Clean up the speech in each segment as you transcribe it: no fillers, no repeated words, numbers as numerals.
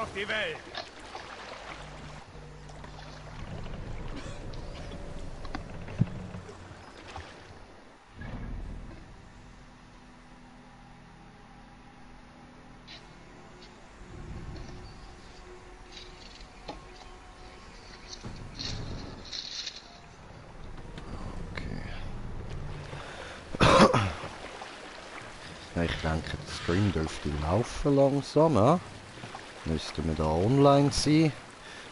auf die Welt. Ich denke, der Stream dürfte laufen langsam. Ja? Müssten wir da online sein.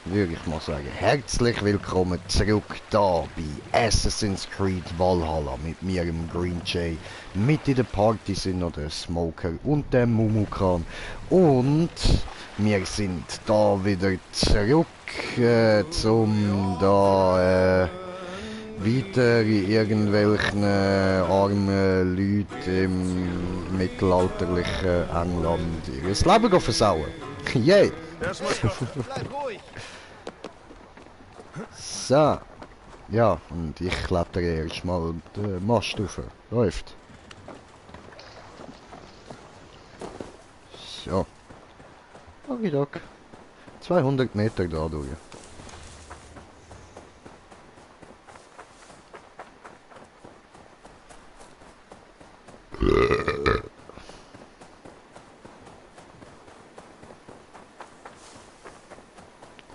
Würde ich mal sagen, herzlich willkommen zurück da bei Assassin's Creed Valhalla mit mir, im Green Jay. Mit in der Party sind noch der Smoker und der Mumukan. Und wir sind da wieder zurück, zum da weiter in irgendwelchen armen Leuten im mittelalterlichen England ihr Leben versauen. Yay! Das muss schaffen. Bleib ruhig. So. Ja, und ich klettere erst mal den Mast rauf. Läuft. So. Okidok. 200 Meter da durch.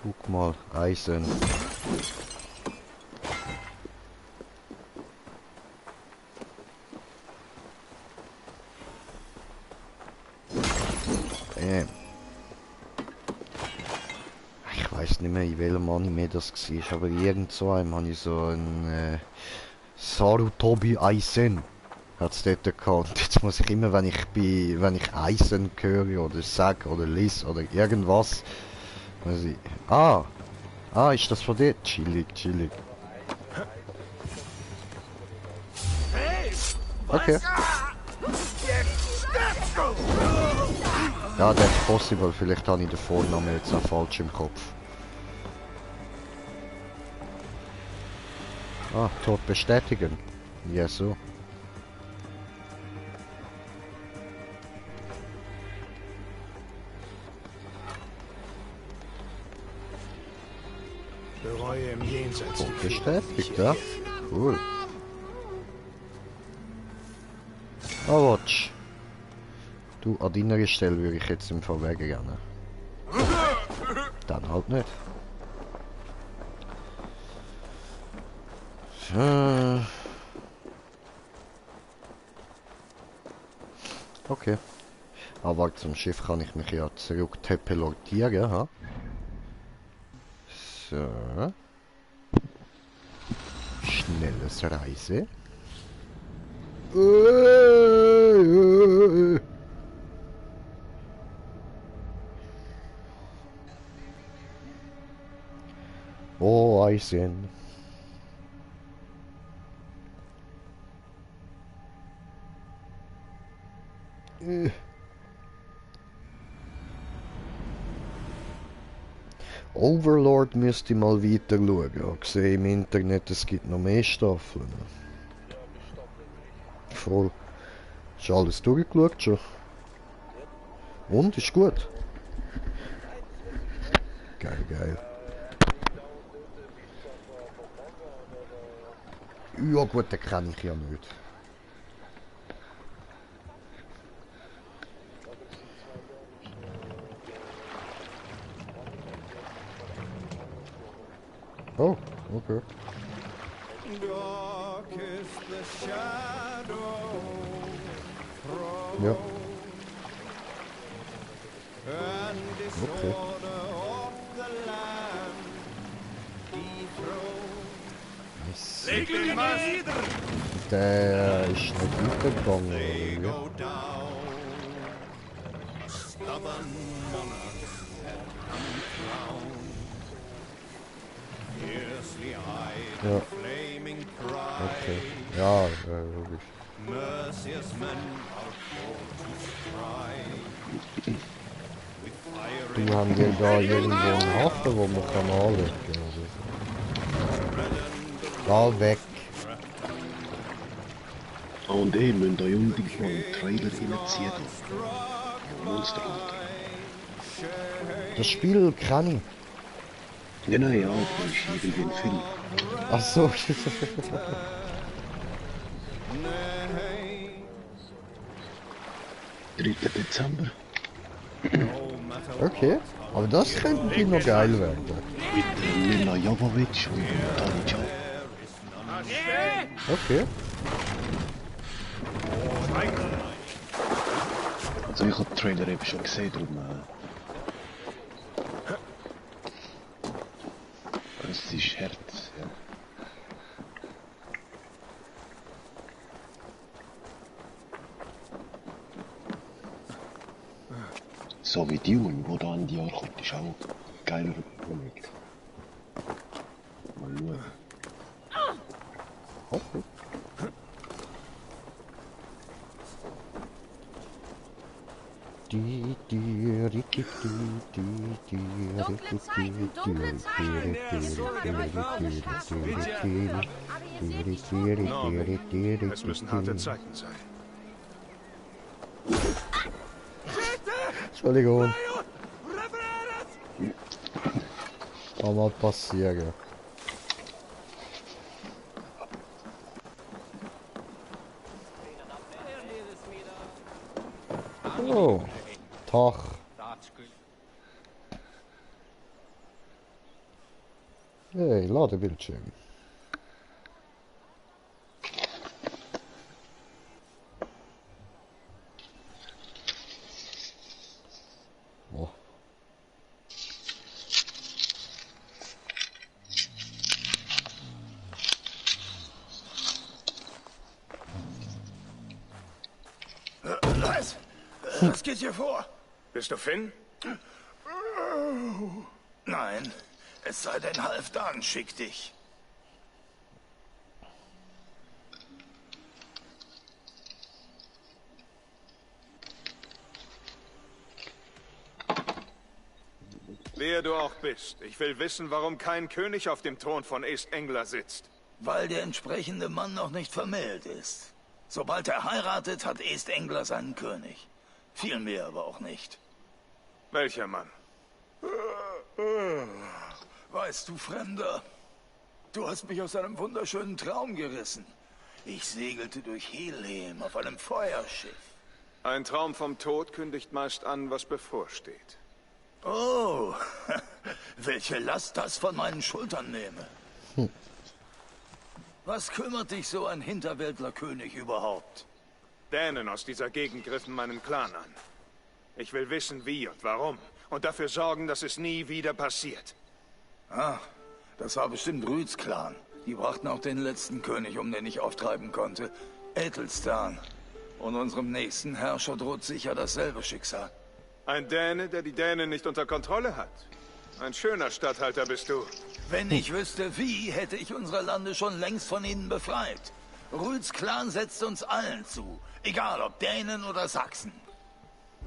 Guck mal, Eisen. Ich weiß nicht mehr, in welchem Anime das war, aber irgend so einem habe ich so ein Sarutobi Eisen hat's dort gehabt. Und jetzt muss ich immer, wenn ich Eisen höre oder sage oder lese oder irgendwas, muss ich... ist das von dir? Chillig. Okay. Ja, that's possible. Vielleicht habe ich den Vornamen jetzt auch falsch im Kopf. Tod bestätigen. Ja, so. Bereue im Jenseits. Tod bestätigt, ja. Cool. Watch. Du, an deiner Stelle würde ich jetzt im Fall wegrennen. Dann halt nicht. So. Okay. Aber zum Schiff kann ich mich ja zurück teleportieren, ha? So. Schnelles Reise. Oh, Eisen. Overlord müsste mal weiter schauen. Ich habe gesehen im Internet, es gibt noch mehr Staffeln. Voll. Ist alles durchgeschaut schon? Und? Ist gut? Geil. Ja gut, den kenne ich ja nicht. Oh, okay. Ja. Okay. Leg dich mal nieder. Der ist nicht weitergegangen, oder wie? Ja. Okay. Ja, logisch. Du, haben wir da irgendwo einen Hafen, wo man kann anlegen oder so? Da weg. Und müsst euch unbedingt mal einen Trailer reinziehen. Monster Hunter. Das Spiel kann ich. Ja, nein, ja, das ist irgendwie ein Film. Ach so. 3. Dezember. Okay. Aber das könnte noch geil werden. Mit Mila Jovovich und Tony Jaa. Okay. Also ich habe den Trailer eben schon gesehen, darum... es ist hart, ja. So wie Dune, wo da in die Jahr kommt, ist auch geiler überlegt. Mal schauen. Okay. Dunkle Zeiten, dunkle Zeiten. Ihr Sohn wird euch vor alle Straßen führen. Aber ihr seht nicht vor. Norman, es müssen harte Zeiten sein. Entschuldigung. Kann mal passieren. Oh, Tag. Hey, Ladebildschirm. Oh. Was? Was geht hier vor? Bist du Finn? Nein, es sei denn, Halfdan schickt dich. Wer du auch bist, ich will wissen, warum kein König auf dem Thron von East Anglia sitzt. Weil der entsprechende Mann noch nicht vermählt ist. Sobald er heiratet, hat East Anglia seinen König. Viel mehr aber auch nicht. Welcher Mann? Weißt du, Fremder, du hast mich aus einem wunderschönen Traum gerissen. Ich segelte durch Helheim auf einem Feuerschiff. Ein Traum vom Tod kündigt meist an, was bevorsteht. Oh, welche Last das von meinen Schultern nehme. Was kümmert dich so ein Hinterwäldlerkönig überhaupt? Dänen aus dieser Gegend griffen meinen Clan an. Ich will wissen, wie und warum. Und dafür sorgen, dass es nie wieder passiert. Ah, das war bestimmt Rüds Clan. Die brachten auch den letzten König um, den ich auftreiben konnte. Äthelstan. Und unserem nächsten Herrscher droht sicher dasselbe Schicksal. Ein Däne, der die Dänen nicht unter Kontrolle hat. Ein schöner Statthalter bist du. Wenn ich wüsste wie, hätte ich unsere Lande schon längst von ihnen befreit. Rüds Clan setzt uns allen zu. Egal ob Dänen oder Sachsen.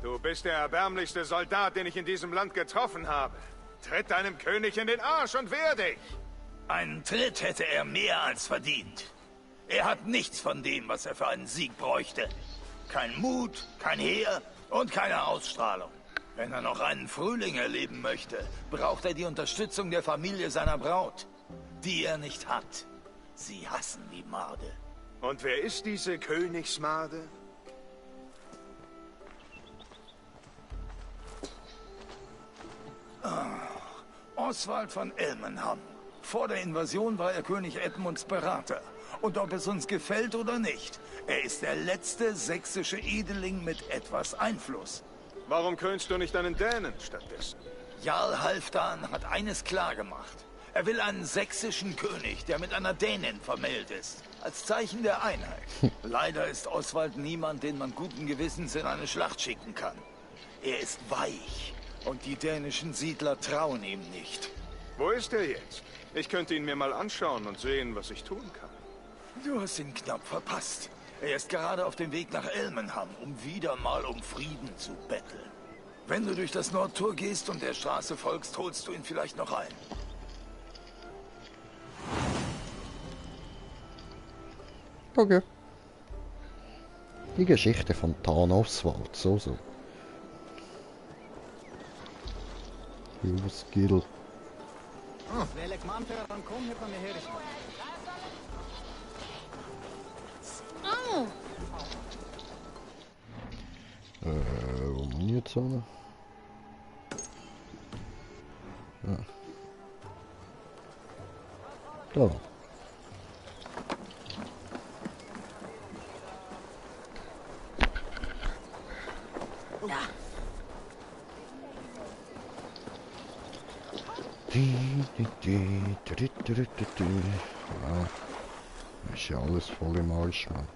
Du bist der erbärmlichste Soldat, den ich in diesem Land getroffen habe. Tritt deinem König in den Arsch und wehr dich! Einen Tritt hätte er mehr als verdient. Er hat nichts von dem, was er für einen Sieg bräuchte. Kein Mut, kein Heer und keine Ausstrahlung. Wenn er noch einen Frühling erleben möchte, braucht er die Unterstützung der Familie seiner Braut, die er nicht hat. Sie hassen die Marde. Und wer ist diese Königsmarde? Oswald von Elmenham. Vor der Invasion war er König Edmunds Berater. Und ob es uns gefällt oder nicht, er ist der letzte sächsische Edeling mit etwas Einfluss. Warum krönst du nicht einen Dänen stattdessen? Jarl Halfdan hat eines klargemacht. Er will einen sächsischen König, der mit einer Dänin vermählt ist. Als Zeichen der Einheit. Leider ist Oswald niemand, den man guten Gewissens in eine Schlacht schicken kann. Er ist weich. Und die dänischen Siedler trauen ihm nicht. Wo ist er jetzt? Ich könnte ihn mir mal anschauen und sehen, was ich tun kann. Du hast ihn knapp verpasst. Er ist gerade auf dem Weg nach Elmenham, um wieder mal um Frieden zu betteln. Wenn du durch das Nordtor gehst und der Straße folgst, holst du ihn vielleicht noch ein. Okay. Die Geschichte von Tan Oswald, so. Skill. Wo bin ich jetzt hin? Ja. Da. Ja, ist ja alles voll im Arsch, Mann.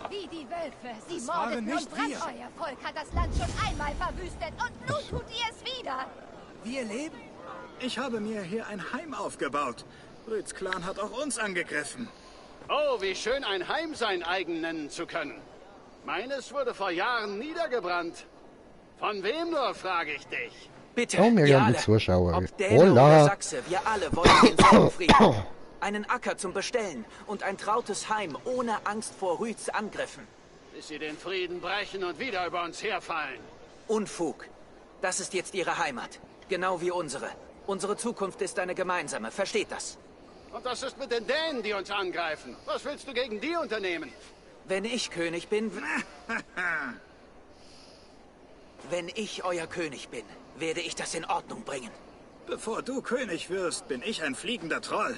Wie die Wölfe. Sie mordeten und brannten. Euer Volk hat das Land schon einmal verwüstet und nun tut ihr es wieder. Wir leben? Ich habe mir hier ein Heim aufgebaut. Rüds Clan hat auch uns angegriffen. Oh, wie schön ein Heim sein eigen nennen zu können. Meines wurde vor Jahren niedergebrannt. Von wem nur, frage ich dich. Bitte, Oh, mir ihr haben die alle. Zuschauer. Ob Däne oder Hola. Sachse, wir alle wollen denselben Frieden. Einen Acker zum Bestellen und ein trautes Heim ohne Angst vor Rüds Angriffen. Bis sie den Frieden brechen und wieder über uns herfallen. Unfug. Das ist jetzt ihre Heimat. Genau wie unsere. Unsere Zukunft ist eine gemeinsame. Versteht das? Und das ist mit den Dänen, die uns angreifen. Was willst du gegen die unternehmen? Wenn ich König bin... Wenn ich euer König bin, werde ich das in Ordnung bringen. Bevor du König wirst, bin ich ein fliegender Troll.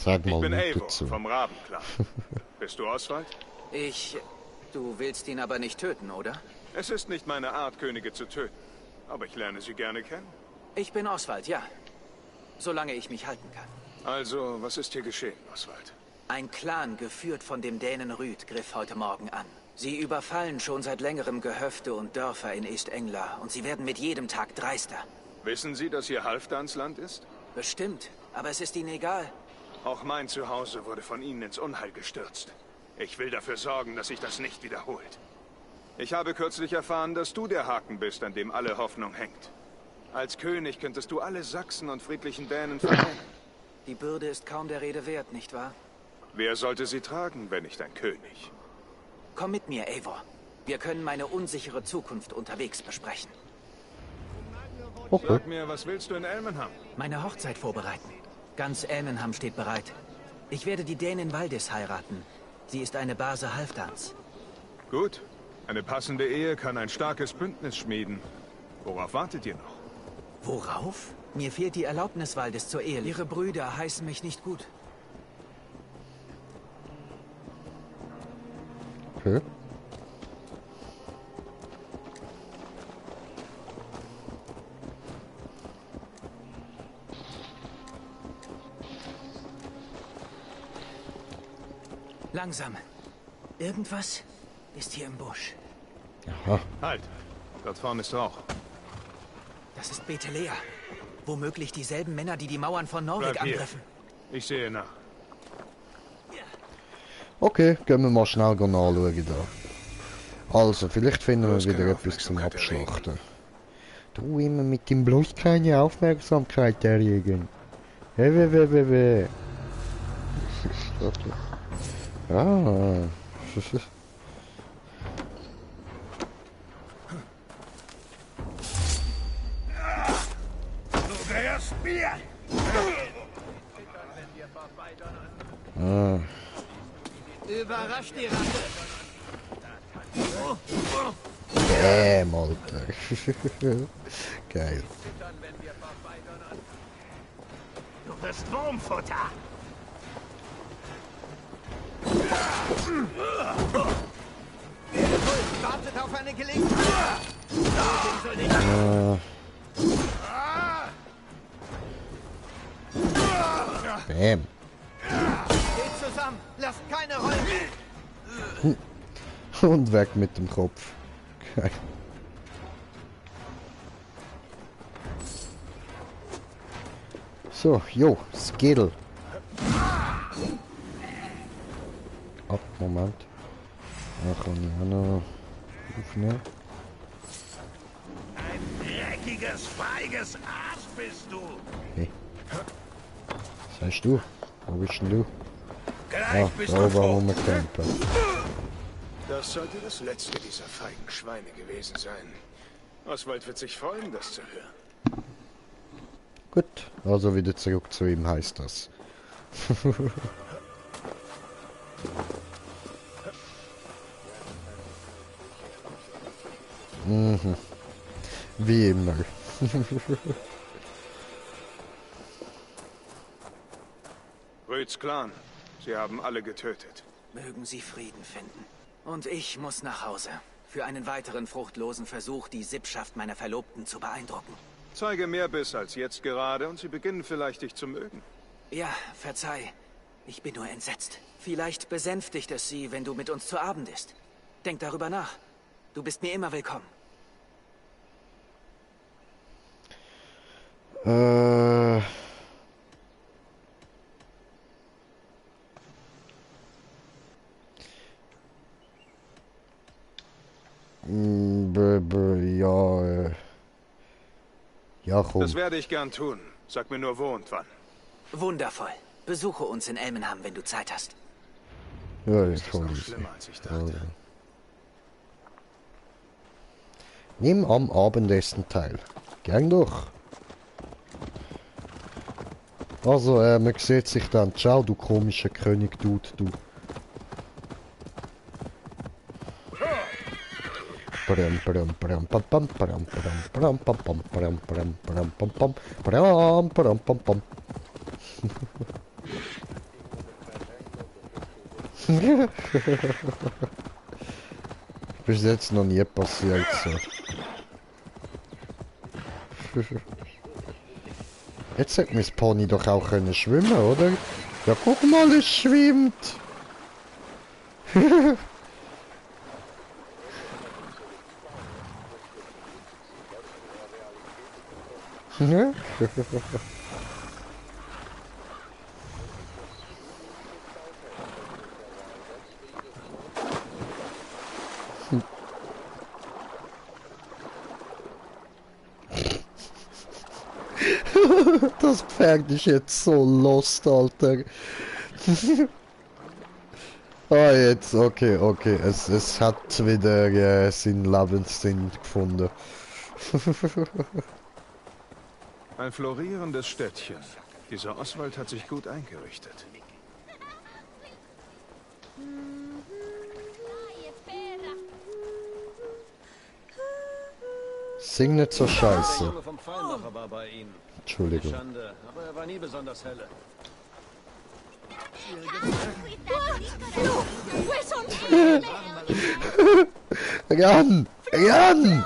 Sag Ich mal bin nicht Eivor dazu. vom Rabenclan. Bist du Oswald? Du willst ihn aber nicht töten, oder? Es ist nicht meine Art, Könige zu töten. Aber ich lerne sie gerne kennen. Ich bin Oswald, ja. Solange ich mich halten kann. Also, was ist hier geschehen, Oswald? Ein Clan, geführt von dem Dänen Rüd, griff heute Morgen an. Sie überfallen schon seit längerem Gehöfte und Dörfer in East-Engla und sie werden mit jedem Tag dreister. Wissen Sie, dass hier Halfdans Land ist? Bestimmt, aber es ist ihnen egal. Auch mein Zuhause wurde von ihnen ins Unheil gestürzt. Ich will dafür sorgen, dass sich das nicht wiederholt. Ich habe kürzlich erfahren, dass du der Haken bist, an dem alle Hoffnung hängt. Als König könntest du alle Sachsen und friedlichen Dänen vereinen. Die Bürde ist kaum der Rede wert, nicht wahr? Wer sollte sie tragen, wenn nicht ein König? Komm mit mir, Eivor. Wir können meine unsichere Zukunft unterwegs besprechen. Okay. Sag mir, was willst du in Elmenham? Meine Hochzeit vorbereiten. Ganz Elmenham steht bereit. Ich werde die Dänin Valdis heiraten. Sie ist eine Base Halfdans. Gut. Eine passende Ehe kann ein starkes Bündnis schmieden. Worauf wartet ihr noch? Worauf? Mir fehlt die Erlaubnis Valdis zur Ehe. Ihre Brüder heißen mich nicht gut. Okay. Langsam. Irgendwas ist hier im Busch. Aha. Halt! Dort vorne ist Rauch. Das ist Betelea. Womöglich dieselben Männer, die die Mauern von Norweg Bleib hier. angriffen. Ich sehe nach. Okay, gehen wir mal schnell anschauen da. Also, vielleicht finden wir Bloß wieder keine etwas zum Aufmerksamkeit Abschlachten. Du immer mit dem bloß keine Aufmerksamkeit erregen. Weh. Ah. Du gehörst mir! Ah. Überrascht die Ratte! Bäm, Alter. Geil. Du bist Wurmfutter! Der Wolf wartet auf eine Gelegenheit! Bäm. Geht zusammen! Lasst keine Räume! Und weg mit dem Kopf. Geil. So, jo, Skill. Oh, Moment. Da kann ich auch noch aufnehmen. Ein dreckiges, feiges Arsch bist du. Hey. Was sagst du? Wo bist denn du? Gleich Ah, bist da du oben tot. rumgecampen. Das sollte das letzte dieser feigen Schweine gewesen sein. Oswald wird sich freuen, das zu hören. Gut, also wieder zurück zu ihm heißt das. Mhm. Wie immer. Röds Clan. Sie haben alle getötet. Mögen Sie Frieden finden. Und ich muss nach Hause. Für einen weiteren fruchtlosen Versuch, die Sippschaft meiner Verlobten zu beeindrucken. Zeige mehr Biss als jetzt gerade und sie beginnen vielleicht, dich zu mögen. Ja, verzeih. Ich bin nur entsetzt. Vielleicht besänftigt es Sie, wenn du mit uns zu Abend isst. Denk darüber nach. Du bist mir immer willkommen. Ja, ja, komm. Das werde ich gern tun. Sag mir nur wo und wann. Wundervoll. Besuche uns in Elmenham, wenn du Zeit hast. Ja, Das das ist kann noch ich. schlimmer, als ich dachte. Nimm am Abendessen teil. Gern doch. Also, man sieht sich dann. Ciao, du komischer König, du. Param, param, param, pam, pam, param, param, param, pam, pam, param, param, param, pam, pam, param, param, pam, pam. Bis jetzt noch nie passiert so. Jetzt hätte mein Pony doch auch können schwimmen, oder? Ja, guck mal, es schwimmt. Das Pferd ist jetzt so lost, Alter. Ah, jetzt, okay. Es hat wieder seinen Lebenssinn gefunden. Ein florierendes Städtchen. Dieser Oswald hat sich gut eingerichtet. Sing nicht so scheiße. Der Junge vom Pfeilmacher war bei ihm. Entschuldigung. Schande, aber er war nie besonders helle. Ran! Ran!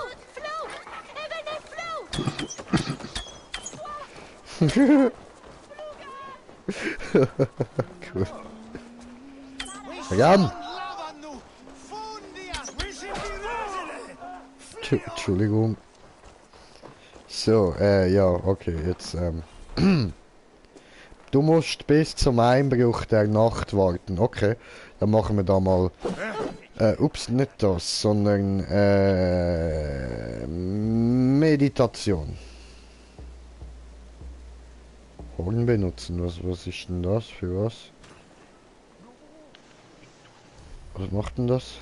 Cool. Ran! Entschuldigung. So, ja, okay, jetzt, Du musst bis zum Einbruch der Nacht warten, okay. Dann machen wir da mal, ups, nicht das, sondern, Meditation. Horn benutzen, was ist denn das, für was? Was macht denn das?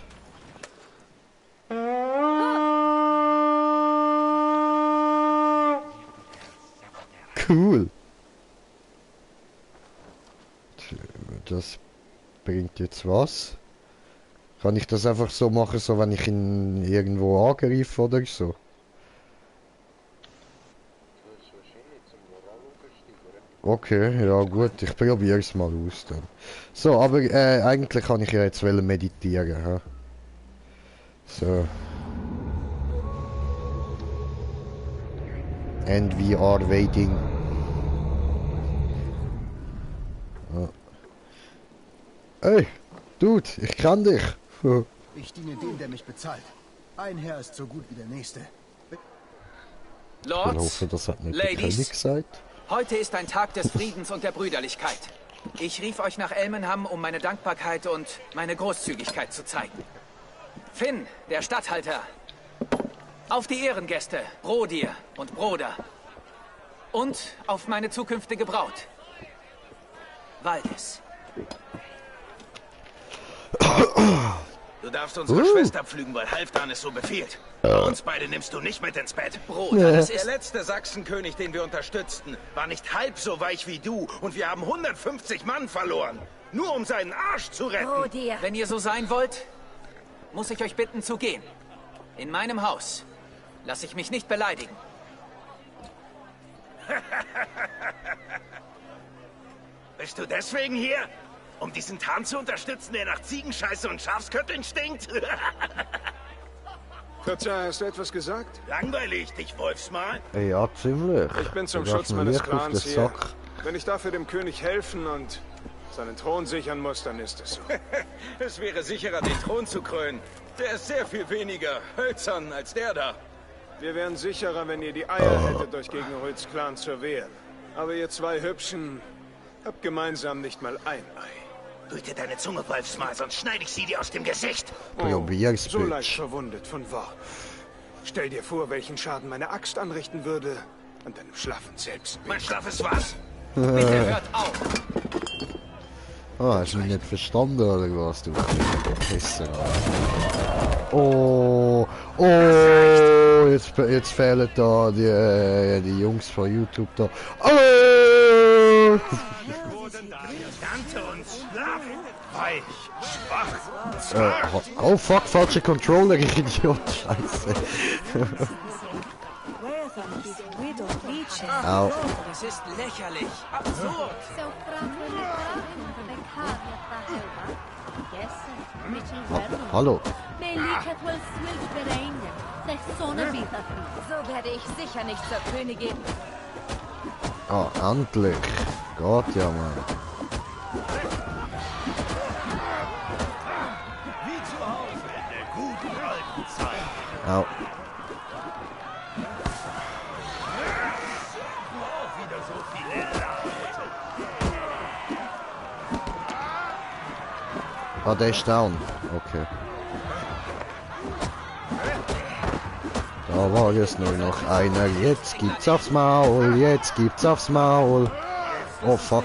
Cool. Das bringt jetzt was. Kann ich das einfach so machen, so wenn ich ihn irgendwo angreife oder so? Okay, ja gut, ich probiere es mal aus dann. So, aber eigentlich kann ich ja jetzt meditieren, ha? So. And we are waiting. Oh. Hey, Dude, ich kann dich. Ich diene dem, der mich bezahlt. Ein Herr ist so gut wie der nächste. Ich hoffe, das hat nicht der König gesagt. Heute ist ein Tag des Friedens und der Brüderlichkeit. Ich rief euch nach Elmenham, um meine Dankbarkeit und meine Großzügigkeit zu zeigen. Finn, der Statthalter. Auf die Ehrengäste, Brodir und Broder. Und auf meine zukünftige Braut. Valdis. Du darfst unsere Schwester pflügen, weil Halfdan es so befiehlt. Uns beide nimmst du nicht mit ins Bett. Bruder, das ist... Der letzte Sachsenkönig, den wir unterstützten, war nicht halb so weich wie du. Und wir haben 150 Mann verloren. Nur um seinen Arsch zu retten. Brodir. Wenn ihr so sein wollt, muss ich euch bitten zu gehen. In meinem Haus. Lass ich mich nicht beleidigen. Bist du deswegen hier? Um diesen Tarn zu unterstützen, der nach Ziegenscheiße und Schafskötteln stinkt? Verzeih, hast du etwas gesagt? Langweilig, dich Wolfsmal. Ja, ziemlich. Ich bin zum Das Schutz mir meines wirklich auf Clans den hier. Sack. Wenn ich dafür dem König helfen und seinen Thron sichern muss, dann ist es so. Es wäre sicherer, den Thron zu krönen. Der ist sehr viel weniger hölzern als der da. Wir wären sicherer, wenn ihr die Eier hättet, euch gegen Rüds Clan zu wehren. Aber ihr zwei Hübschen habt gemeinsam nicht mal ein Ei. Hüte deine Zunge, Wolfsmal, sonst schneide ich sie dir aus dem Gesicht. Probier's, so Bitch. leicht verwundet von Worten. Stell dir vor, welchen Schaden meine Axt anrichten würde an deinem schlaffen Selbstbild. Mein schlaffes was? Bitte hört auf. Ah, hast du mich nicht verstanden, oder was, du? Pisser. Oh, jetzt fehlen da die Jungs von YouTube da. Oh! Kannte uns schlafen, weich, schwach, Oh fuck, falsche Controller, ich Idiot, scheiße. Au. Das ist lächerlich, absurd. Hallo. So werde ich sicher nicht zur Königin. Ah, endlich. Geht ja, Mann. wie zu Hause in der guten alten Zeit. Au. Auch wieder so viele Laute. Ah, der ist down. Okay. Da war jetzt nur noch einer. Jetzt gibt's aufs Maul. Jetzt gibt's aufs Maul. Oh fuck.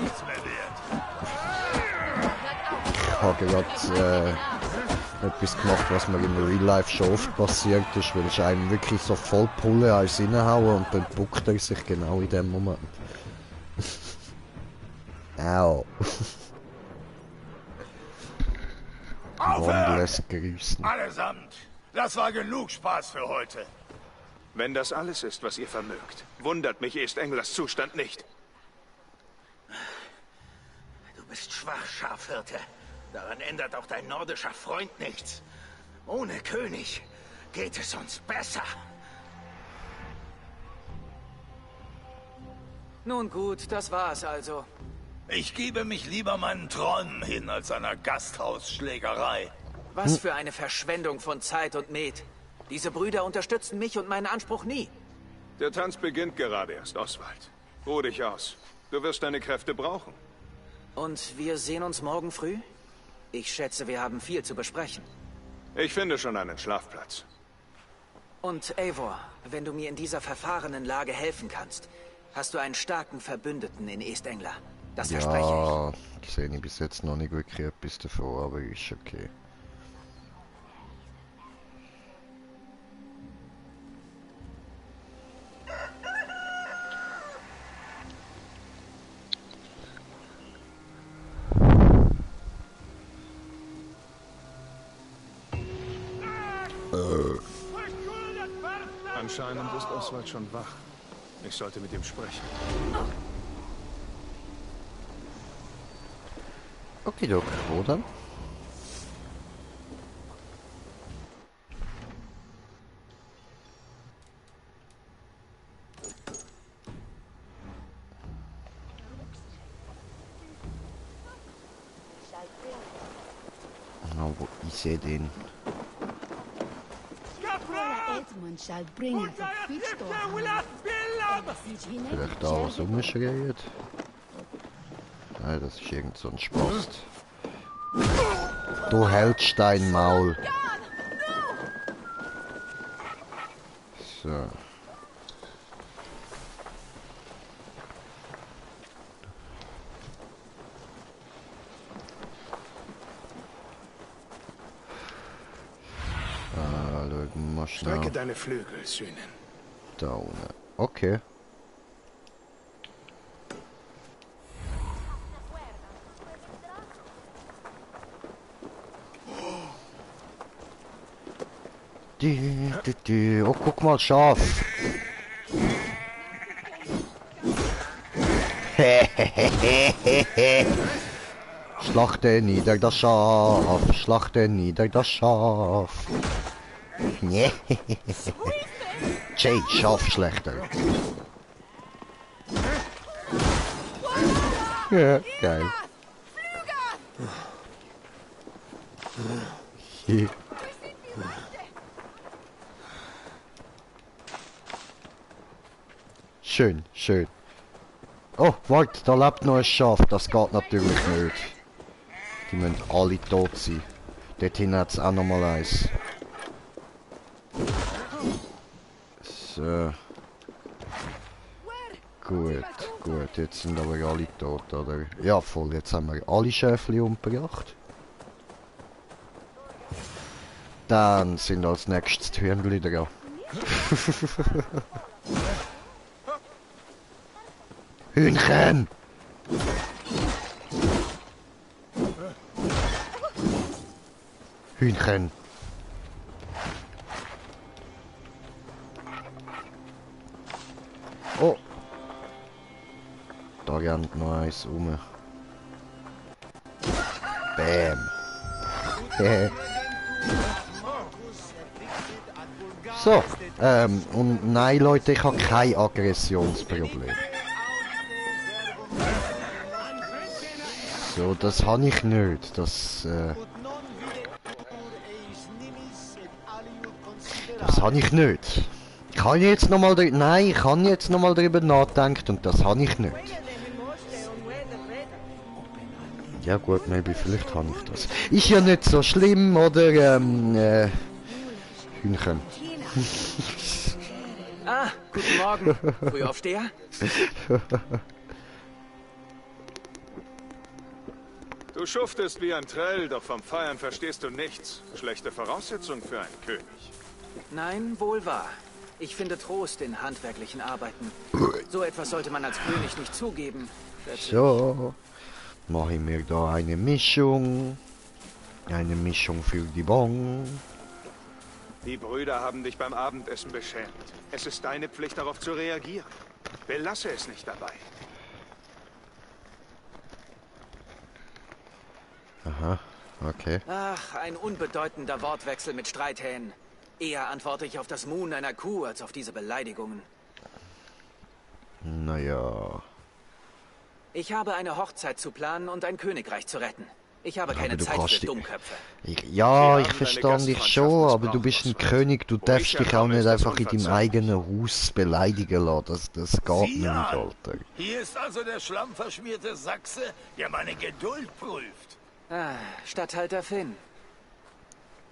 Ich habe gerade etwas gemacht, was mir im Real Life schon oft passiert ist, weil ich einem wirklich so voll Pulle als reinhaue und dann buckt er sich genau in dem Moment. Au. Wandles grüßen. Allesamt, das war genug Spaß für heute. Wenn das alles ist, was ihr vermögt, wundert mich East-Englers Zustand nicht. Du bist schwach, Schafhirte. Daran ändert auch dein nordischer Freund nichts. Ohne König geht es uns besser. Nun gut, das war's also. Ich gebe mich lieber meinen Träumen hin als einer Gasthausschlägerei. Was für eine Verschwendung von Zeit und Met. Diese Brüder unterstützen mich und meinen Anspruch nie. Der Tanz beginnt gerade erst, Oswald. Ruh dich aus. Du wirst deine Kräfte brauchen. Und wir sehen uns morgen früh? Ich schätze, wir haben viel zu besprechen. Ich finde schon einen Schlafplatz. Und Eivor, wenn du mir in dieser verfahrenen Lage helfen kannst, hast du einen starken Verbündeten in East-Engla. Das verspreche Ja, sehe ich bis jetzt noch nicht wirklich etwas davon, aber ist okay. Anscheinend ist Oswald schon wach. Ich sollte mit ihm sprechen. Okidok, wo dann? Na, wo ist er denn? Edmund shall bring us a foodstore. Vielleicht da was rumschreit. Nein, das ist irgend so ein Spast. Du hältst dein Maul. So. Schauen wir schnell. Strecke deine Flügel, Sühnen. Da unten. Okay. Oh, guck mal, Schaf. Schlachte nieder das Schaf, schlachte nieder das Schaf. Jay, Schafschlechter. Ja, geil. Schön, schön. Oh, warte, da lebt noch ein Schaf. Das geht natürlich nicht. Die müssen alle tot sein. Dort hinten hat es auch noch mal eins. So. Gut, gut. Jetzt sind aber alle tot, oder? Ja, voll. Jetzt haben wir alle Schäfli umgebracht. Dann sind als nächstes die Hühnchen dran. Hühnchen! Hühnchen! Oh! Da rennt noch eins rum. Bam! So, und nein Leute, ich habe kein Aggressionsproblem. So, das habe ich nicht. Das habe ich nicht. Ich habe jetzt noch mal nein, ich habe jetzt noch mal darüber nachgedacht und das habe ich nicht. Ja gut, maybe, vielleicht habe ich das. Ist ja nicht so schlimm, oder? Hühnchen. Ah, guten Morgen. Frühaufsteher? Du schuftest wie ein Trell, doch vom Feiern verstehst du nichts. Schlechte Voraussetzung für einen König. Nein, wohl wahr. Ich finde Trost in handwerklichen Arbeiten. So etwas sollte man als König nicht zugeben. So, mache ich mir da eine Mischung. Eine Mischung für die Bon. Die Brüder haben dich beim Abendessen beschämt. Es ist deine Pflicht, darauf zu reagieren. Belasse es nicht dabei. Aha, okay. Ach, ein unbedeutender Wortwechsel mit Streithähnen. Eher antworte ich auf das Muhen einer Kuh als auf diese Beleidigungen. Naja. Ich habe eine Hochzeit zu planen und ein Königreich zu retten. Ich habe keine Zeit für Dummköpfe. Ich verstehe dich schon, aber du bist ein König, du darfst dich auch nicht einfach in deinem eigenen Haus beleidigen lassen. Das geht nicht, Alter. Hier ist also der schlammverschmierte Sachse, der meine Geduld prüft. Ah, Statthalter Finn.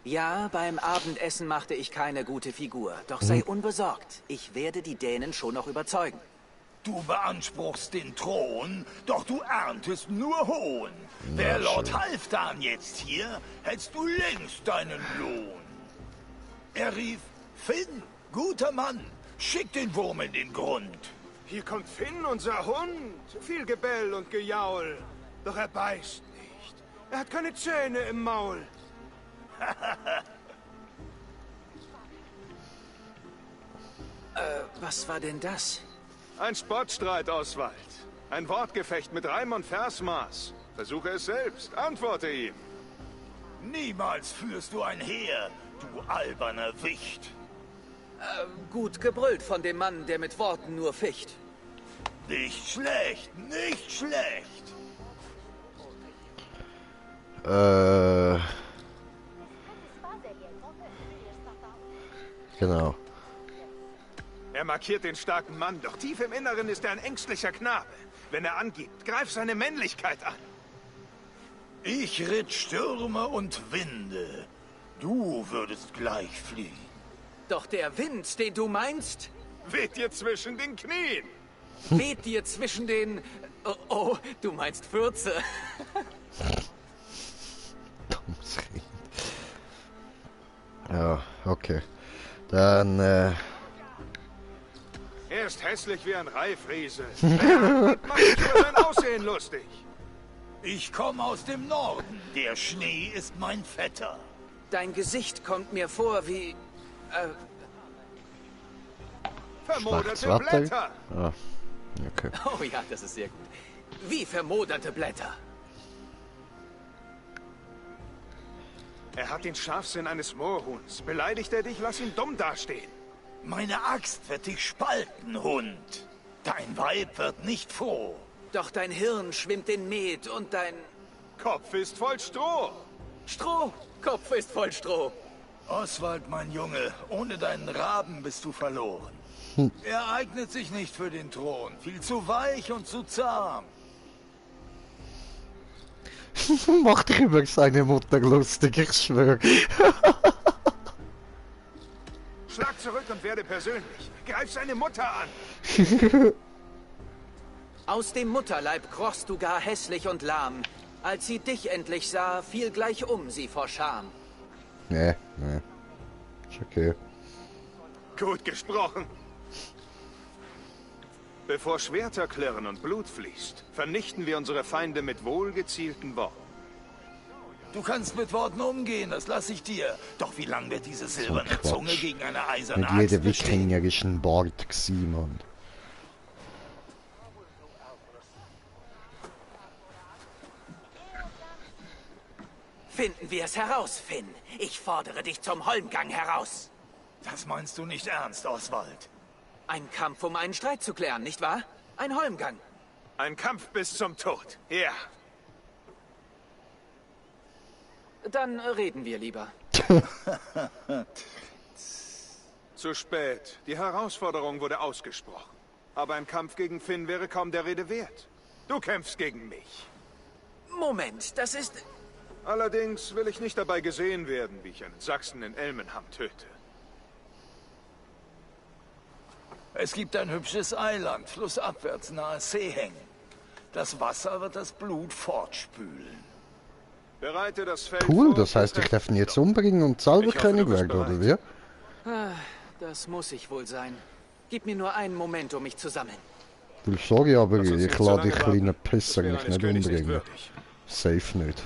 Ja, beim Abendessen machte ich keine gute Figur. Doch sei unbesorgt. Ich werde die Dänen schon noch überzeugen. Du beanspruchst den Thron, doch du erntest nur Hohn. Wär Lord Halfdan jetzt hier, hättest du längst deinen Lohn. Er rief, Finn, guter Mann, schick den Wurm in den Grund. Hier kommt Finn, unser Hund. Viel Gebell und Gejaul. Doch er beißt nicht. Er hat keine Zähne im Maul. Was war denn das? Ein Spottstreit, Oswald. Ein Wortgefecht mit Reim und Versmaß. Versuche es selbst. Antworte ihm. Niemals führst du ein Heer, du alberner Wicht. Gut gebrüllt von dem Mann, der mit Worten nur ficht. Nicht schlecht, nicht schlecht. Genau. Er markiert den starken Mann, doch tief im Inneren ist er ein ängstlicher Knabe. Wenn er angibt, greif seine Männlichkeit an. Ich ritt Stürme und Winde. Du würdest gleich fliehen. Doch der Wind, den du meinst, weht dir zwischen den Knien. weht dir zwischen den... Oh, du meinst Fürze. Ja, okay. Dann, Er ist hässlich wie ein Reifriese. Mach dich über sein Aussehen lustig. Ich komme aus dem Norden. Der Schnee ist mein Vetter. Dein Gesicht kommt mir vor wie... Vermoderte Blätter. Ah, okay. Oh ja, das ist sehr gut. Wie vermoderte Blätter. Er hat den Scharfsinn eines Moorhuhns. Beleidigt er dich, lass ihn dumm dastehen. Meine Axt wird dich spalten, Hund. Dein Weib wird nicht froh. Doch dein Hirn schwimmt in Met und dein... Kopf ist voll Stroh. Stroh! Kopf ist voll Stroh. Oswald, mein Junge, ohne deinen Raben bist du verloren. Er eignet sich nicht für den Thron. Viel zu weich und zu zahm. Mach dich über seine Mutter lustig, ich schwöre. Schlag zurück und werde persönlich. Greif seine Mutter an. Aus dem Mutterleib krochst du gar hässlich und lahm. Als sie dich endlich sah, fiel gleich sie vor Scham. Nee. Ist okay. Gut gesprochen. Bevor Schwerter klirren und Blut fließt, vernichten wir unsere Feinde mit wohlgezielten Worten. Du kannst mit Worten umgehen, das lasse ich dir. Doch wie lang wird diese silberne Zunge gegen eine eiserne Mit jedem Axt bestehen? wikingerischen Bart gsi, Mann. Finden wir es heraus, Finn. Ich fordere dich zum Holmgang heraus. Das meinst du nicht ernst, Oswald? Ein Kampf, um einen Streit zu klären, nicht wahr? Ein Holmgang. Ein Kampf bis zum Tod. Ja. Dann reden wir lieber. Zu spät. Die Herausforderung wurde ausgesprochen. Aber ein Kampf gegen Finn wäre kaum der Rede wert. Du kämpfst gegen mich. Moment, das ist... Allerdings will ich nicht dabei gesehen werden, wie ich einen Sachsen in Elmenham töte. Es gibt ein hübsches Eiland, flussabwärts nahe Seehängen. Das Wasser wird das Blut fortspülen. Bereite das Feld Cool, vor, das heißt, ich darf ihn jetzt umbringen und selber König werden, oder wie? Das muss ich wohl sein. Gib mir nur einen Moment, um mich zu sammeln. Ich sage ja, aber Lass uns ich nicht lade so die lange kleinen warten. Pisser Das wäre mich eines nicht Königs nicht umbringen. würdig. Safe nicht.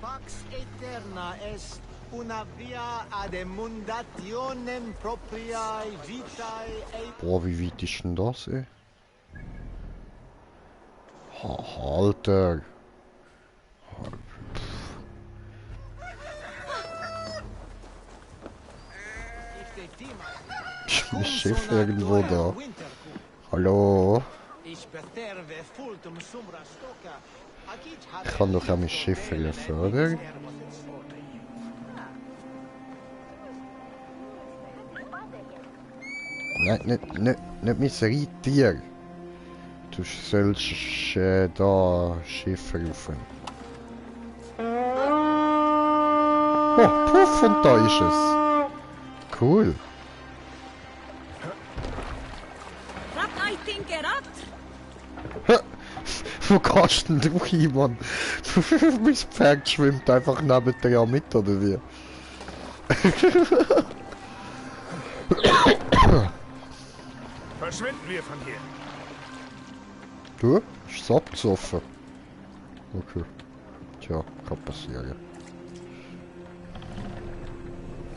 Pax eterna est una via ad emundationem propriae vitae Boah, wie weit ist denn das, ey? Alter. Ist ein Schiff irgendwo da? Hallo? Ich kann doch auch mein Schiff fördern. Nein, nicht mein Reittier. Du sollst da Schiff rufen. Oh, puff, und da ist es. Cool. Wo gehst denn du hin, Mann? Mein Pferd schwimmt einfach neben dir mit, oder wie? Verschwinden wir von hier. Du? Ist es abgesoffen? Okay. Tja, kann passieren.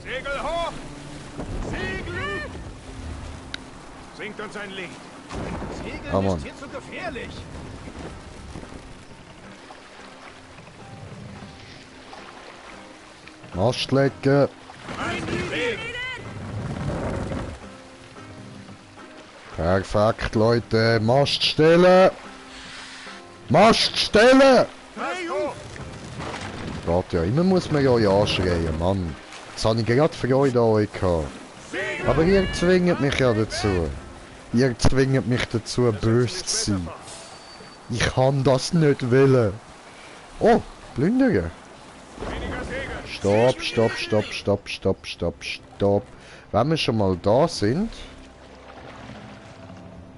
Segel hoch! Segel! Singt uns ein Licht. Segeln Ah, Mann. ist hier zu gefährlich. Mastlecken! Perfekt, Leute. Mast stellen! Mast stellen! Geht ja, immer muss man ja schreien, Mann. Jetzt habe ich gerade Freude an euch gehabt. Aber ihr zwingt mich ja dazu. Ihr zwingt mich dazu, böse zu sein. Ich kann das nicht wollen. Oh, Plünderer. Stopp, stopp, stopp, stopp, stopp, stopp, stopp. Wenn wir schon mal da sind,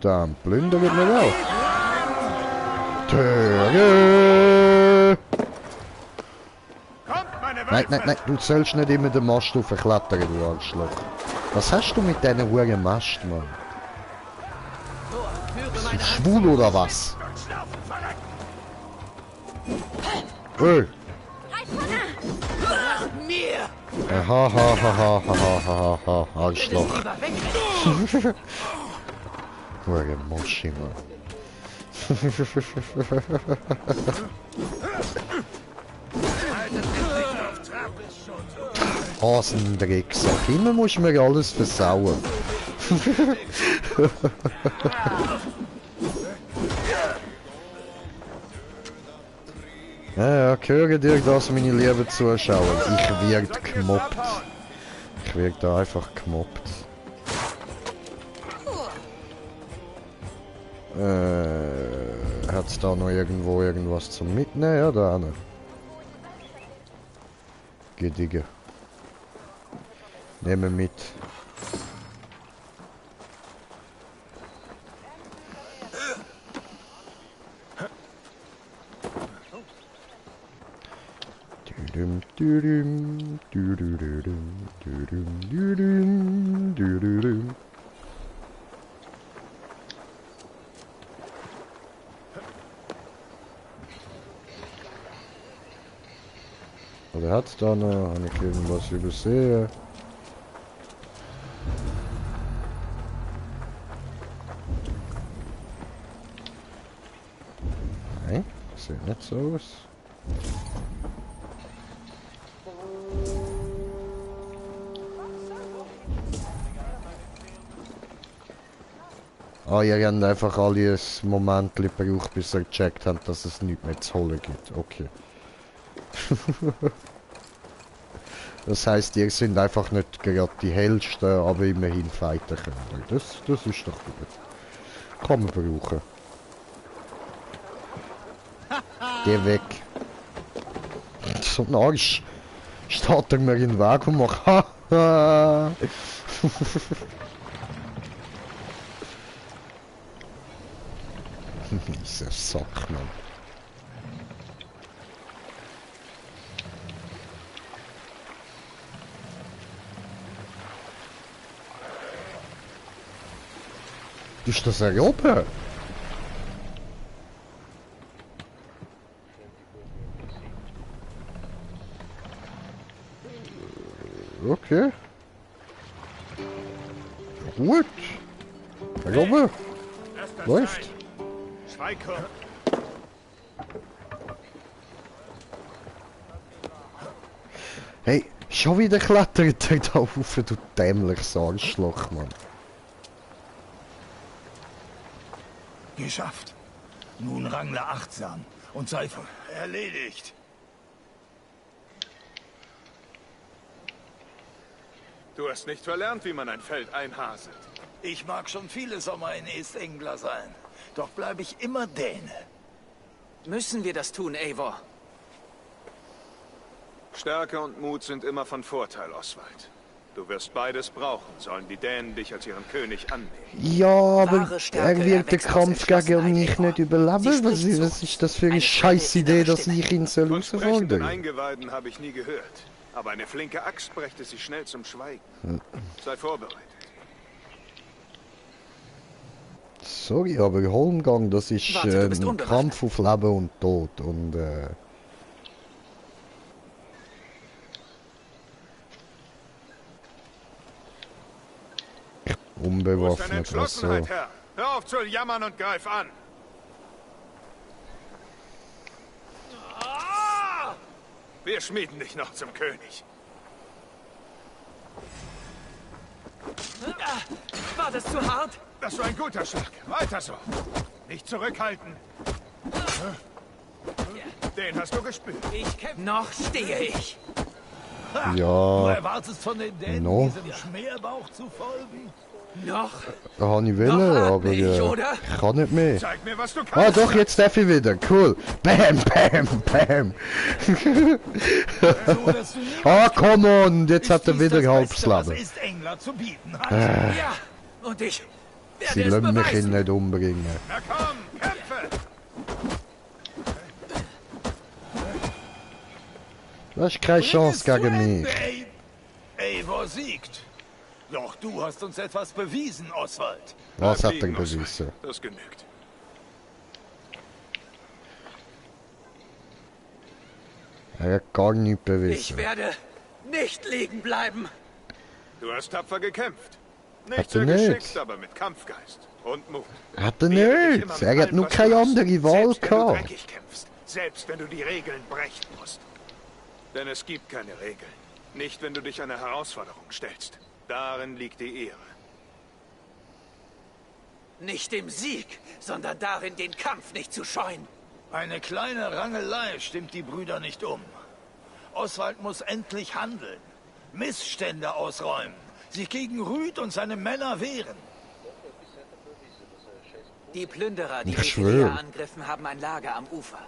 dann plündern wir auch. Töre! Nein, nein, nein, du sollst nicht immer den Mast aufklettern, du Arschloch. Was hast du mit diesen hohen Mast, Mann? Bist du schwul oder was? Hey! Ha ha ha ha ha ha ha, Arschloch. Hohe Moschi, Mann. Hasendrecksack. Immer muss mir alles versauen. Ja, höre dir das, meine lieben Zuschauer. Ich werde gemobbt. Ich werde da einfach gemobbt. Hat's da noch irgendwo irgendwas zum Mitnehmen? Ja, da nicht. Gedigge. Nehmen mit. Oder hat's da noch? Habe ich irgendwas übersehen? Nein, sieht nicht so aus. Ah, ihr habt einfach alle ein Moment gebraucht, bis ihr gecheckt habt, dass es nichts mehr zu holen gibt. Okay. Das heisst, ihr sind einfach nicht gerade die hellsten, aber immerhin fighten können. Das ist doch gut. Kann man brauchen. Geh weg. So ein Arsch. Steht er mir in den Weg und macht haha. Dieser Sack, Mann. Ist das erlaubt? Okay. Gut. Erlaubt. Läuft. Hey, schon wieder klettert er da rauf, du dämliches Arschloch, Mann. Geschafft. Nun rangle achtsam und sei erledigt. Du hast nicht verlernt, wie man ein Feld einhaselt. Ich mag schon viele Sommer in East Anglia sein, doch bleibe ich immer Däne. Müssen wir das tun, Eivor? Stärke und Mut sind immer von Vorteil, Oswald. Du wirst beides brauchen, sollen die Dänen dich als ihren König annehmen. Ja, aber er wird den Kampf gegen mich nicht überleben. Was ist das für eine scheiß Idee, dass ich ihn soll herausfordern? Von sprechenden Eingeweiden habe ich nie gehört. Aber eine flinke Axt brächte sie schnell zum Schweigen. Sei vorbereitet. Sorry, aber Holmgang, das ist ein Kampf auf Leben und Tod. Und unbewaffnet, was so. Herr. Hör auf zu jammern und greif an! Wir schmieden dich noch zum König. War das zu hart? Das war ein guter Schlag. Weiter so. Nicht zurückhalten. Den hast du gespürt. Noch stehe ich. Du Ja. erwartest von den Dänen, No. diesem Schmerbauch zu folgen? Noch? Da habe ich wollen, Noch atme aber ich, oder? ich kann nicht mehr. Zeig mir, was du Ah kannst. doch, jetzt darf ich wieder. Cool. Bam, bam, bam. So, dass du niemals Ah, come on. Jetzt hat er dies wieder das halbes Beste, was Leben. Ist England zu bieten hat. Ja, und ich Sie werde es lassen mich ihn beweisen. nicht umbringen. Na komm, kämpfe! Du hast keine Bring Chance es zu gegen Ende, mich. Eivor siegt. Doch du hast uns etwas bewiesen, Oswald. Was Bleib hat er liegen, Oswald. bewiesen? Das genügt. Er hat gar nichts Ich bewiesen. werde nicht liegen bleiben. Du hast tapfer gekämpft. Hat Nicht er so nicht. geschickt, aber mit Kampfgeist und Mut. Hat er Wehre dich nicht. immer mit Er hat allem, nur was du keine hast. andere Wahl Selbst wenn du gehabt. dreckig kämpfst. Selbst wenn du die Regeln brechen musst. Denn es gibt keine Regeln. Nicht, wenn du dich einer Herausforderung stellst. Darin liegt die Ehre. Nicht im Sieg, sondern darin, den Kampf nicht zu scheuen. Eine kleine Rangelei stimmt die Brüder nicht um. Oswald muss endlich handeln. Missstände ausräumen. Sich gegen Rüd und seine Männer wehren. Die Plünderer, die Ich wir schwöre. angriffen, haben ein Lager am Ufer.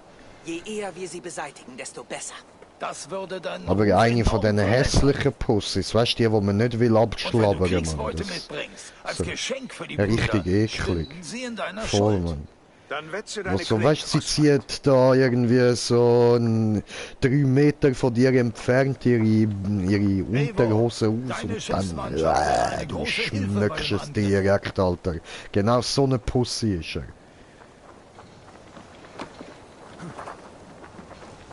Je eher wir sie beseitigen, desto besser. Das würde dann... Aber eine von diesen hässlichen Pussys, weißt du, die man nicht will Und wenn du abschlabbern, Mann. Kriegsbeute Das mitbringst, als so Geschenk für die ja, Brüder, richtig eklig. stünden sie in deiner Voll, Schuld. Mann. Dann wetze Wo deine so, Klingen, weißt du, sie Oswald. zieht da irgendwie so 3 Meter von dir entfernt ihre Unterhose aus deine und dann Schiffsmannschaft wäre eine du große Hilfe schmückst beim es direkt, Alter. Genau so eine Pussy ist er.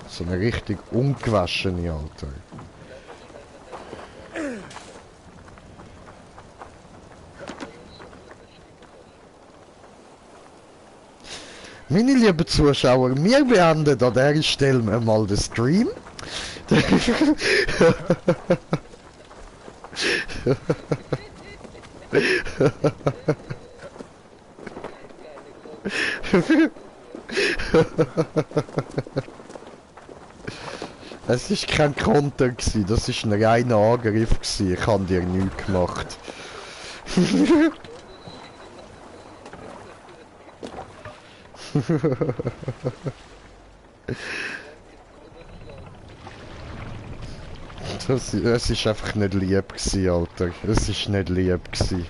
So eine richtig ungewaschene, Alter. Meine lieben Zuschauer, wir beenden an dieser Stelle mal den Stream. Es ist kein Konter gsi, das ist ein reiner Angriff gsi. Ich habe dir nichts gemacht. Es ist einfach nicht lieb gsi, Alter. Es ist nicht lieb gsi.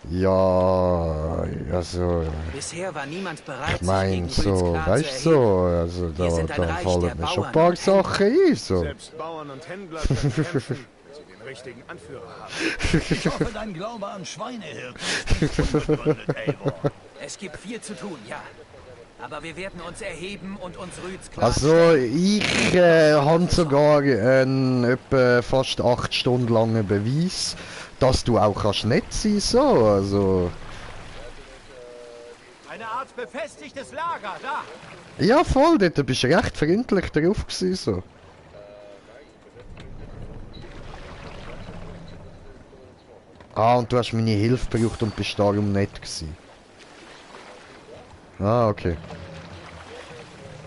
Ja, also, Bisher war niemand bereit, ich mein sich gegen so, Rüds Clan weißt zu du, erheben. also Wir da, sind ein da Reich fallen der mir schon Bauern ein paar und Händler. Sachen ein, so. Selbst Bauern und Händler können kämpfen, wenn sie den richtigen Anführer haben. Ich hoffe, dein Glaube an Schweinehirten ist nicht unbegründet, Eivor. Es gibt viel zu tun, ja. Aber wir werden uns erheben und uns Rüds Clan Also ich habe sogar einen etwa fast 8 Stunden langen Beweis, dass du auch kannst nett sein, so, also... Eine Art befestigtes Lager, da! Ja voll, dort bist du recht freundlich drauf gewesen, so. Ah, und du hast meine Hilfe gebraucht und bist darum nett gewesen. Ah, okay.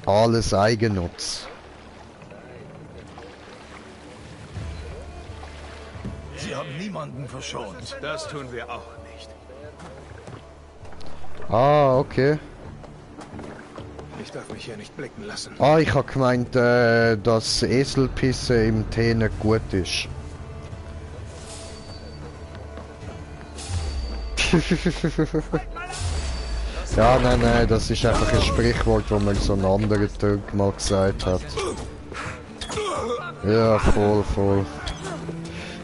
Alles Eigennutz. Sie haben niemanden verschont. Das tun wir auch nicht. Ah, okay. Ich darf mich hier nicht blicken lassen. Ah, ich hab gemeint, dass Eselpisse im Tee nicht gut ist. Ja, nein, das ist einfach ein Sprichwort, wo mir so ein anderer Türk mal gesagt hat. Ja, voll.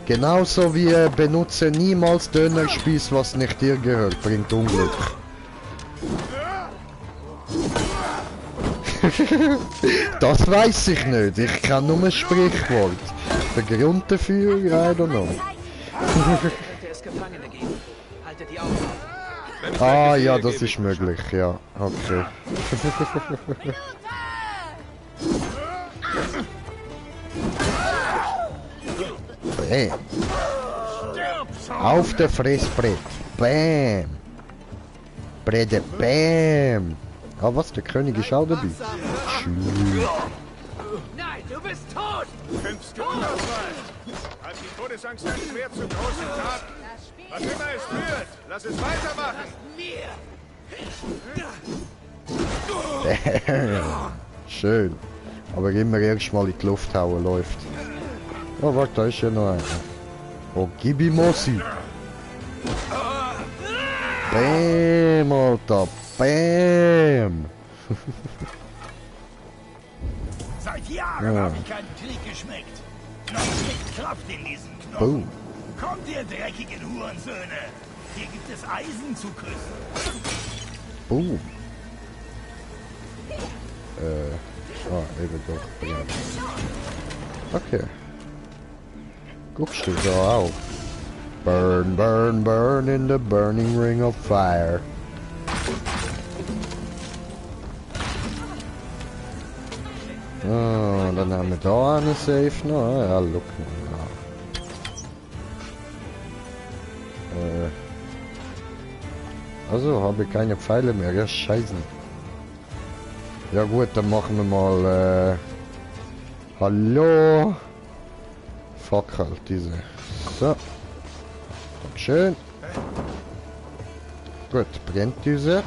Genauso wie benutze niemals Dönerspieß, was nicht dir gehört, bringt Unglück. Das weiß ich nicht, ich kann nur ein Sprichwort. Der Grund dafür, I don't know. könnte es Gefangene geben. Haltet die Augen auf. Ah ja, das ist möglich, ja. Okay. Bam. Auf der Fressbrett. Bam. Brede, bam. Ah, was? Der König ist auch dabei. Schön. Nein, du bist tot! 5 Stundenauswahl! Hat die Todesangst ein Schwert zu großen Taten? Was immer es führt, lass es weitermachen! Schön. Aber immer erst mal in die Luft hauen läuft. Oh, warte, da ist ja noch einer. Oh, gib ihm Mossi. Bäm, Alter. Bäm. Seit Jahren habe ich keinen Krieg geschmeckt. Noch nicht Kraft in diesen Knochen. Boom. Kommt ihr dreckigen Hurensöhne. Hier gibt es Eisen zu küssen. Boom. Eben doch. Okay. Guckst du so auch. Burn, burn, burn in the burning ring of fire. Oh, dann haben wir da eine Safe noch. Ja, look mal. Also habe ich keine Pfeile mehr. Ja, scheiße. Ja gut, dann machen wir mal hallo. Fuck halt diese. So. Dankeschön. Gut, brennt diese.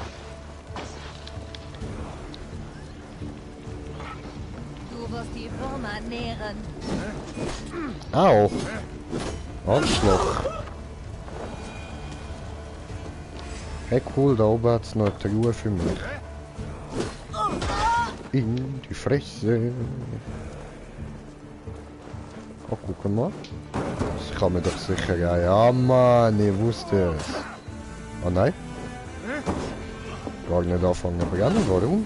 Du wirst die Würmer nähren. Au. Arschloch. Hey cool, da oben hat es noch eine Truhe für mich. In die Fresse. Oh, guck mal. Das kann man doch sicher... Ja, Mann, ich wusste es. Oh nein. Gar nicht anfangen zu brennen, warum?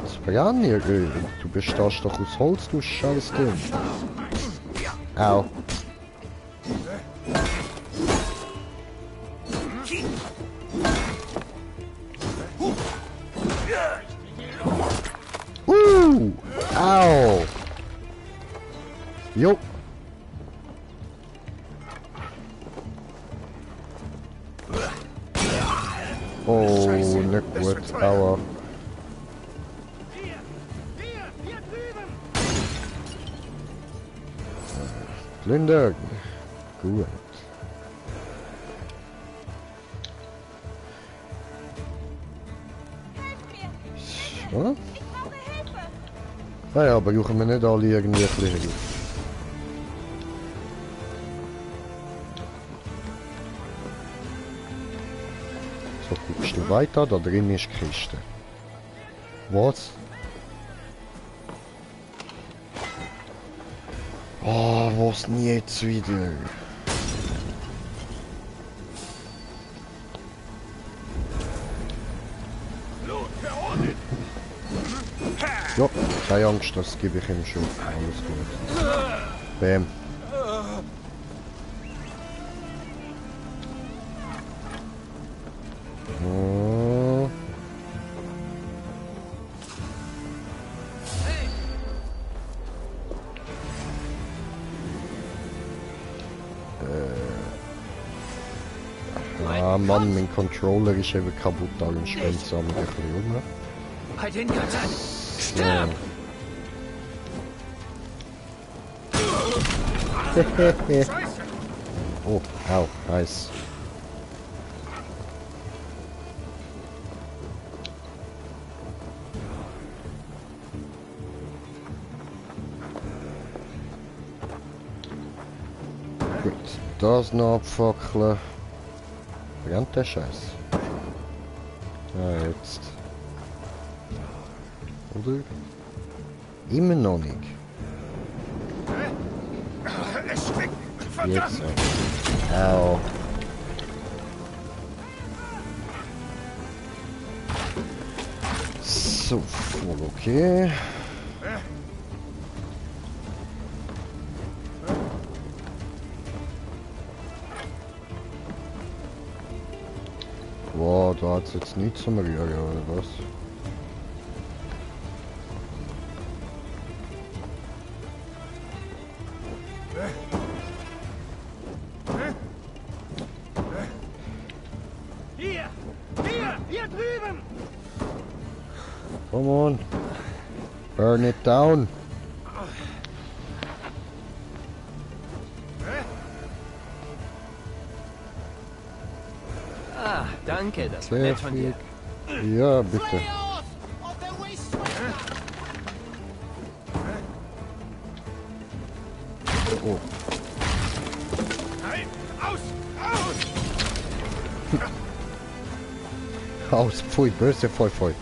Das brennen hier, du bestehst doch aus Holz, du scheiß Ding. Au. Au. Jo. Oh, nicht gut, aua. Plündern. Gut. So. Naja, aber brauchen wir nicht alle irgendwie ein bisschen Hilfe. So, guckst du weiter, da drin ist die Kiste. Was? Oh, was denn jetzt wieder? Ja, keine Angst, das gebe ich ihm schon. Alles gut. Bäm. Oh. Ah Mann, mein Controller ist eben kaputt, darum springt es ein bisschen rum. Bei den Göttern! Stirb! Oh, au, nice. Gut, das noch abfackeln. Brennt der Scheiß. Ja, jetzt. Oder? Immer noch nicht. Jetzt. Au. So, voll okay. Wow, da hat es jetzt nichts zum Rühren, oder was? Hier drüben! Come on. Burn it down. Ah, danke, das war Sehr nett von dir. viel. Ja, bitte. Oh. Nein, aus! Aus! Aus, pfui, böse, voll, voll.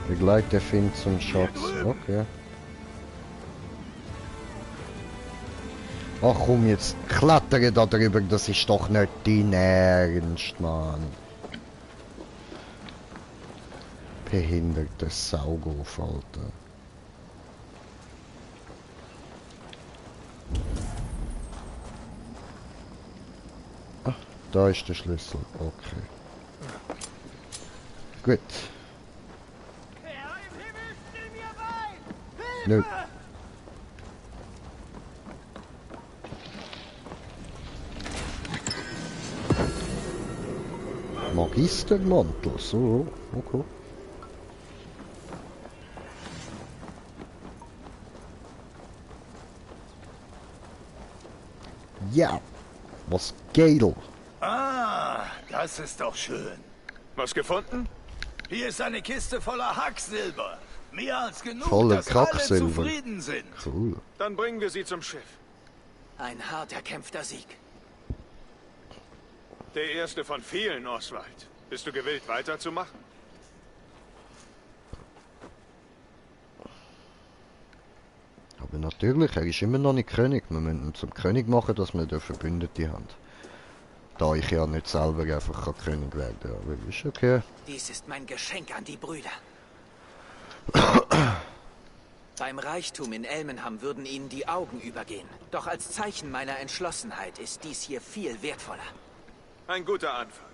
Begleite Finn zum Schatz. Okay. Ach komm, jetzt klettere da drüber, das ist doch nicht dein Ernst, Mann. Behinderte Saugof, Alter. Ach, da ist der Schlüssel. Okay. Gut. Nö. Magistermantel, so, okay. Ja, was geil. Ah, das ist doch schön. Was gefunden? Hier ist eine Kiste voller Hacksilber. Mehr als genug, Voller dass alle Kracksilber. zufrieden sind. Cool. Dann bringen wir sie zum Schiff. Ein hart erkämpfter Sieg. Der erste von vielen, Oswald. Bist du gewillt, weiterzumachen? Aber natürlich, er ist immer noch nicht König. Wir müssen ihn zum König machen, dass wir den Verbündete haben. Da ich ja nicht selber einfach König werden kann. Aber ist okay. Dies ist mein Geschenk an die Brüder. Beim Reichtum in Elmenham würden ihnen die Augen übergehen. Doch als Zeichen meiner Entschlossenheit ist dies hier viel wertvoller. Ein guter Anfang.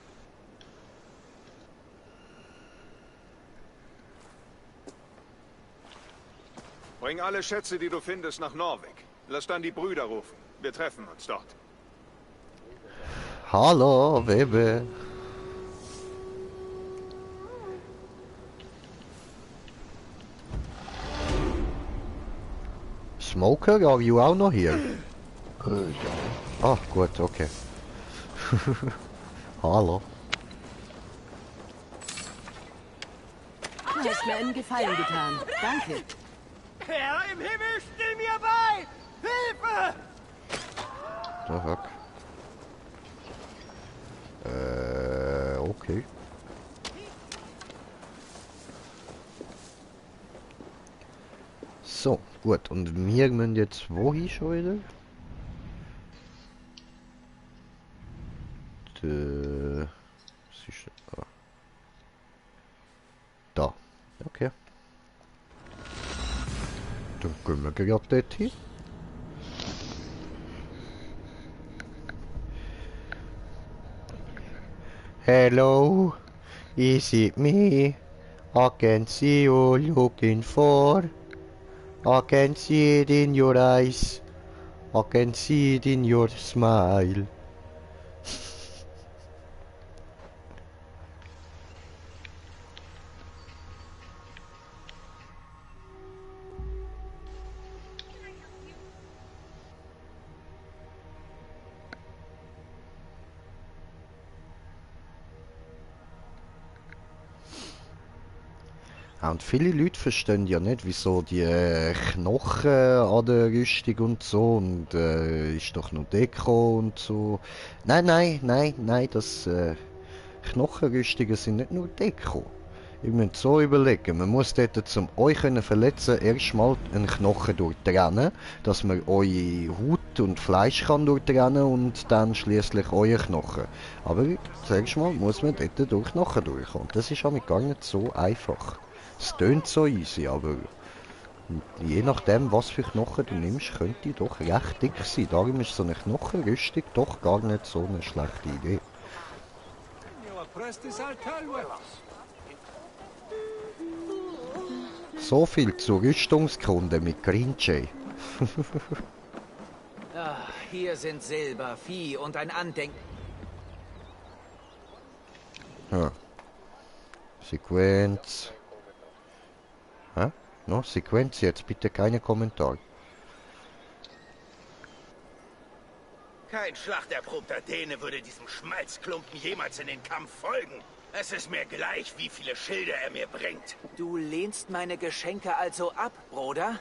Bring alle Schätze, die du findest, nach Norwich. Lass dann die Brüder rufen. Wir treffen uns dort. Hallo, Baby. Smoker, are you auch noch hier? Ja. Ah, gut, okay. Hallo. Du hast mir einen Gefallen getan. Danke. Herr im Himmel, steh mir bei! Hilfe! Da fuck. Okay. So, gut. Und wir müssen jetzt wohin schon wieder? Was ist da? Da. Okay. Dann gehen wir gerade dort hin. Hello, is it me? I can see you looking for. I can see it in your eyes. I can see it in your smile. Und viele Leute verstehen ja nicht, wieso die Knochen an der Rüstung und so und ist doch nur Deko und so. Nein, das Knochenrüstungen sind nicht nur Deko. Ihr müsst so überlegen, man muss dort, zum euch verletzen, erstmal einen Knochen durchtrennen, dass man eure Haut und Fleisch kann durchtrennen und dann schließlich euer Knochen. Aber zuerst mal muss man dort durch Knochen durchkommen. Das ist auch gar nicht so einfach. Es tönt so easy, aber je nachdem, was für Knochen du nimmst, könnte die doch recht dick sein. Darum ist so eine Knochenrüstung doch gar nicht so eine schlechte Idee. So viel zur Rüstungskunde mit Green Jay. Hier sind Silber, Vieh und ein Andenken. Ja. Sequenz. Hä? No, Sequenz jetzt, bitte keine Kommentare. Kein schlachterprobter Däne würde diesem Schmalzklumpen jemals in den Kampf folgen. Es ist mir gleich, wie viele Schilde er mir bringt. Du lehnst meine Geschenke also ab, Bruder?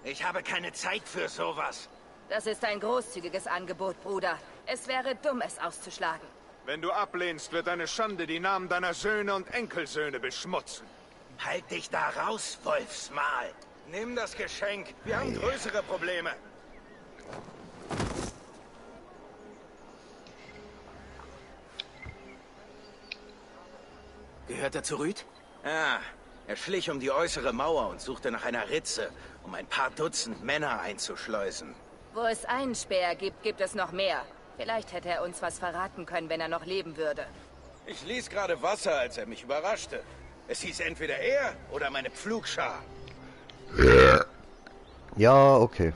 Ich habe keine Zeit für sowas. Das ist ein großzügiges Angebot, Bruder. Es wäre dumm, es auszuschlagen. Wenn du ablehnst, wird deine Schande die Namen deiner Söhne und Enkelsöhne beschmutzen. Halt dich da raus, Wolfsmahl. Nimm das Geschenk. Wir haben größere Probleme. Gehört er zu Rüd? Ah, er schlich um die äußere Mauer und suchte nach einer Ritze, um ein paar Dutzend Männer einzuschleusen. Wo es einen Speer gibt, gibt es noch mehr. Vielleicht hätte er uns was verraten können, wenn er noch leben würde. Ich ließ gerade Wasser, als er mich überraschte. Es hieß entweder er oder meine Pflugschar. Ja, okay.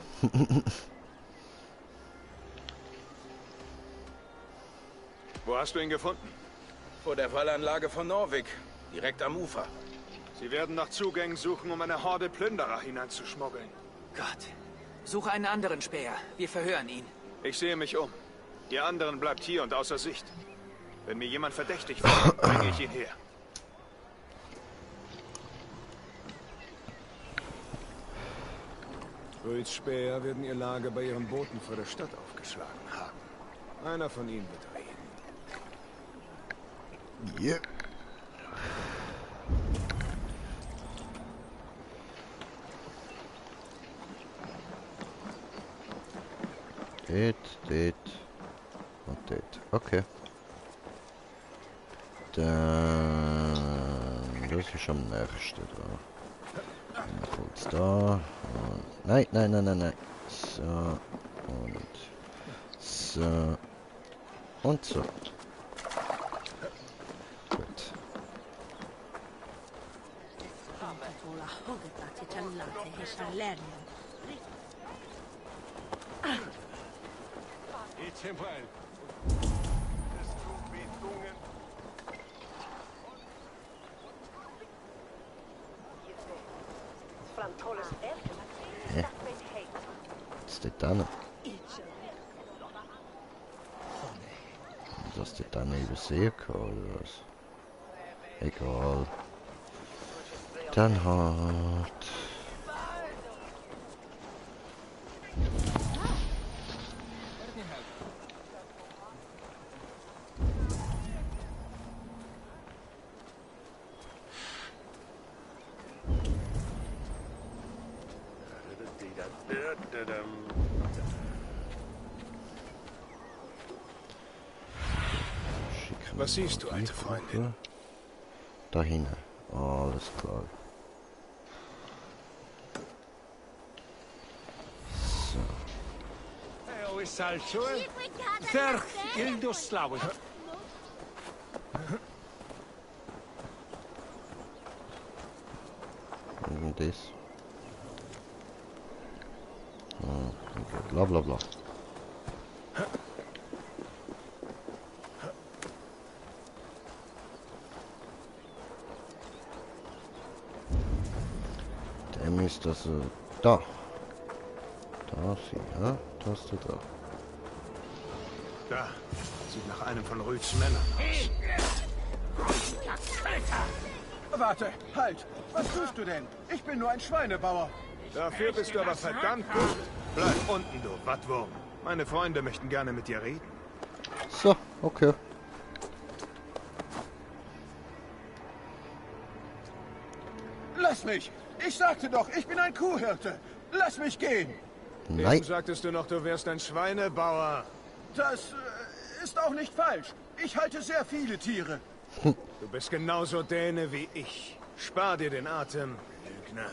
Wo hast du ihn gefunden? Vor der Wallanlage von Norwig, direkt am Ufer. Sie werden nach Zugängen suchen, um eine Horde Plünderer hineinzuschmuggeln. Gott. Suche einen anderen Speer. Wir verhören ihn. Ich sehe mich um. Ihr anderen bleibt hier und außer Sicht. Wenn mir jemand verdächtig wird, bringe ich ihn her. Rüds Späher werden ihr Lager bei ihren Booten vor der Stadt aufgeschlagen haben. Einer von ihnen wird reden. Yeah. Det und det. Okay. Dann... Das ist am nächsten da. Kurz da. Und nein. So. Und so. Und so. Gut. Was ist das dann? Dass das dann übersehen kann, oder was? Egal. Dann halt... Was siehst du, alte Freundin? Da hinten. Alles klar. So. Und das. Okay. Bla bla bla. Dem ist das da. Da sie, ja? Das ist da. Da. Sieht nach einem von Rüds Männern aus. Warte, halt! Was tust du denn? Ich bin nur ein Schweinebauer. Dafür bist du aber verdammt gut. Bleib unten, du Wattwurm. Meine Freunde möchten gerne mit dir reden. So, okay. Lass mich! Ich sagte doch, ich bin ein Kuhhirte. Lass mich gehen! Nein. Eben sagtest du noch, du wärst ein Schweinebauer. Das ist auch nicht falsch. Ich halte sehr viele Tiere. Du bist genauso Däne wie ich. Spar dir den Atem, Lügner.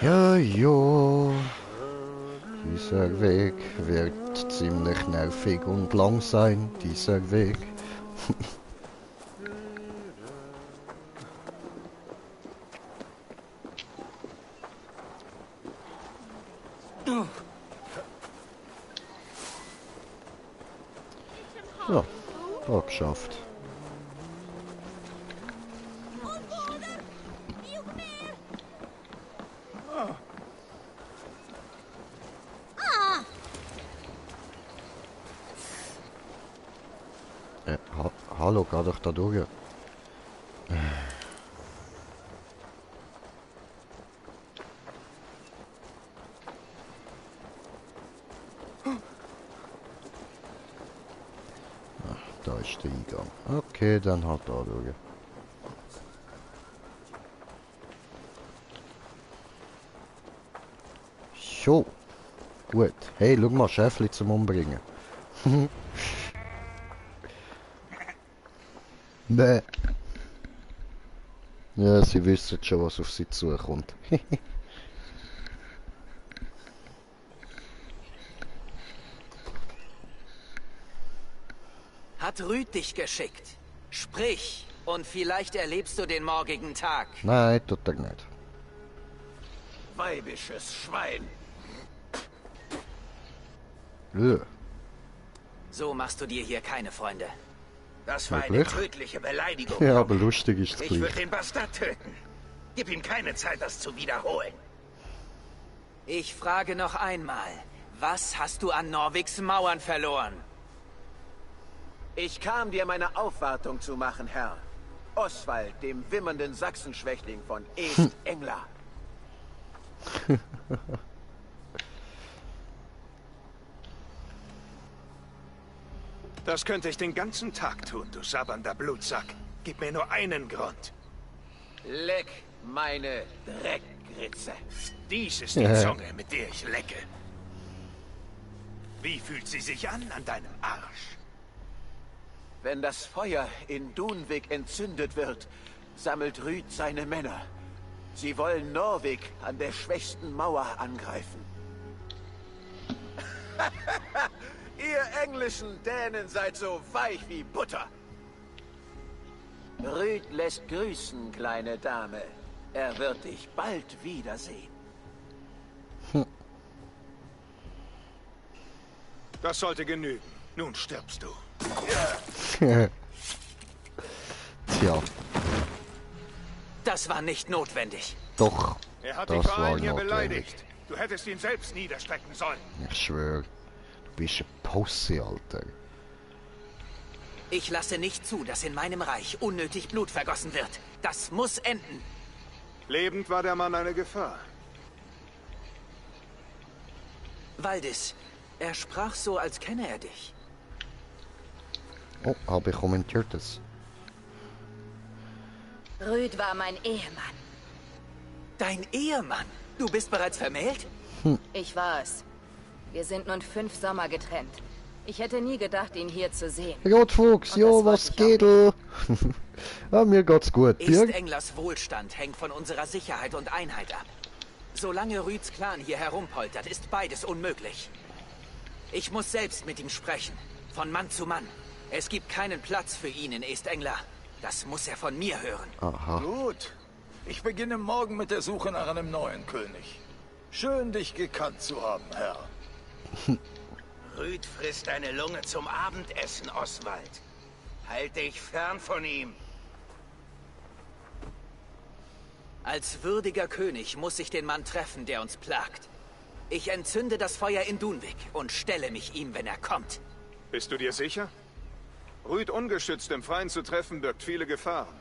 Ja, ja. Dieser Weg wird ziemlich nervig und lang sein, dieser Weg. So, auch geschafft. Hallo, ga doch da durch. Da ist der Eingang. Okay, dann halt da durch. So. Gut. Hey, schau mal, Schäfli zum Umbringen. Bäh. Ja, sie wissen schon, was auf sie zukommt. Hat Rüd dich geschickt? Sprich, und vielleicht erlebst du den morgigen Tag. Nein, tut er nicht. Weibisches Schwein. So machst du dir hier keine Freunde. Das war eine Wirklich? tödliche Beleidigung. Ja, aber lustig ist es Ich gleich. würde den Bastard töten. Gib ihm keine Zeit, das zu wiederholen. Ich frage noch einmal, was hast du an Norwigs Mauern verloren? Ich kam dir meine Aufwartung zu machen, Herr. Oswald, dem wimmernden Sachsenschwächling von East-Engla. Das könnte ich den ganzen Tag tun, du sabbernder Blutsack. Gib mir nur einen Grund. Leck meine Dreckritze. Dies ist die Zunge, mit der ich lecke. Wie fühlt sie sich an deinem Arsch? Wenn das Feuer in Dunvik entzündet wird, sammelt Rüd seine Männer. Sie wollen Norwig an der schwächsten Mauer angreifen. Ihr englischen Dänen seid so weich wie Butter. Rüd lässt grüßen, kleine Dame. Er wird dich bald wiedersehen. Das sollte genügen. Nun stirbst du. Tja. Das war nicht notwendig. Doch, Er hat das dich vor war allen hier notwendig. beleidigt. Du hättest ihn selbst niederstrecken sollen. Ich schwöre, du bist ein Pussy, Alter. Ich lasse nicht zu, dass in meinem Reich unnötig Blut vergossen wird. Das muss enden. Lebend war der Mann eine Gefahr. Valdis, er sprach so, als kenne er dich. Oh, habe ich kommentiert es. Rüd war mein Ehemann. Dein Ehemann? Du bist bereits vermählt? Ich war es. Wir sind nun 5 Sommer getrennt. Ich hätte nie gedacht, ihn hier zu sehen. Gott Fuchs, jo, was geht? Ja, mir geht's gut. Dir? East-Englers Wohlstand hängt von unserer Sicherheit und Einheit ab. Solange Rüds Clan hier herumpoltert, ist beides unmöglich. Ich muss selbst mit ihm sprechen. Von Mann zu Mann. Es gibt keinen Platz für ihn in East-Engla. Das muss er von mir hören. Aha. Gut. Ich beginne morgen mit der Suche nach einem neuen König. Schön, dich gekannt zu haben, Herr. Rüd frisst deine Lunge zum Abendessen, Oswald. Halt dich fern von ihm. Als würdiger König muss ich den Mann treffen, der uns plagt. Ich entzünde das Feuer in Dunvik und stelle mich ihm, wenn er kommt. Bist du dir sicher? Rüd ungeschützt im Freien zu treffen, birgt viele Gefahren.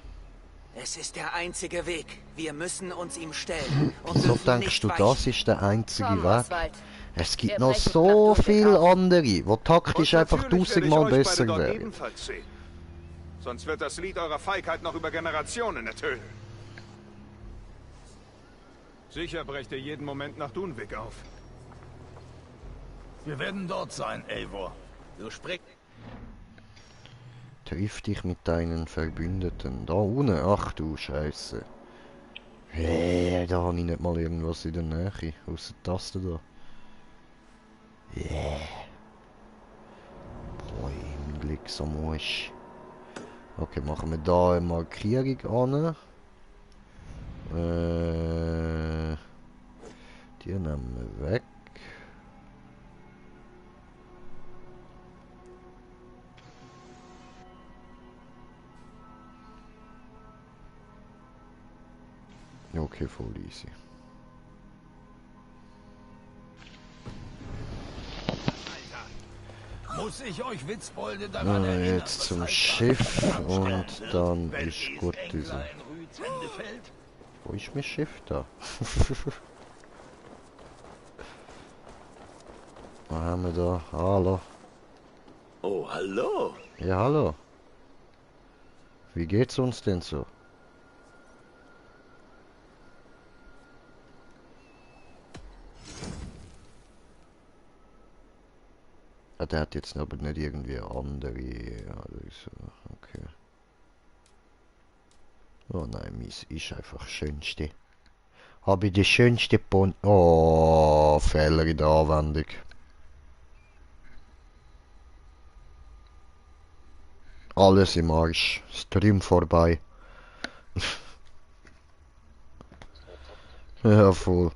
Es ist der einzige Weg. Wir müssen uns ihm stellen. Und Wieso dürfen denkst nicht du, weichen. das ist der einzige Komm, Weg? Oswald. Es gibt Wir noch brechen so nach viele auf. andere, die taktisch Und einfach natürlich will ich 1000-mal euch beide besser dort wären. ebenfalls sehen. Sonst wird das Lied eurer Feigheit noch über Generationen ertönen. Sicher brecht ihr jeden Moment nach Dunvik auf. Wir werden dort sein, Eivor. Du sprichst. Triff dich mit deinen Verbündeten. Da unten, ach du Scheiße. Hey, da habe ich nicht mal irgendwas in der Nähe. Außer die Taste da. Yeah. Boah, im Glück so musch. Okay, machen wir da eine Markierung an. Die nehmen wir weg. Okay, voll easy. Muss ich euch Witzbolde daran erinnern, jetzt zum Schiff und dann ist gut diese. Wo ist mein Schiff da? Was haben wir da? Hallo. Oh, hallo. Ja, hallo. Wie geht's uns denn so? Ah, der hat jetzt aber nicht irgendwie andere. Also, okay. Oh nein, mies ist einfach schönste. Habe ich die schönste Oh, Fehler in der Anwendung. Alles im Arsch. Stream vorbei. Ja, voll.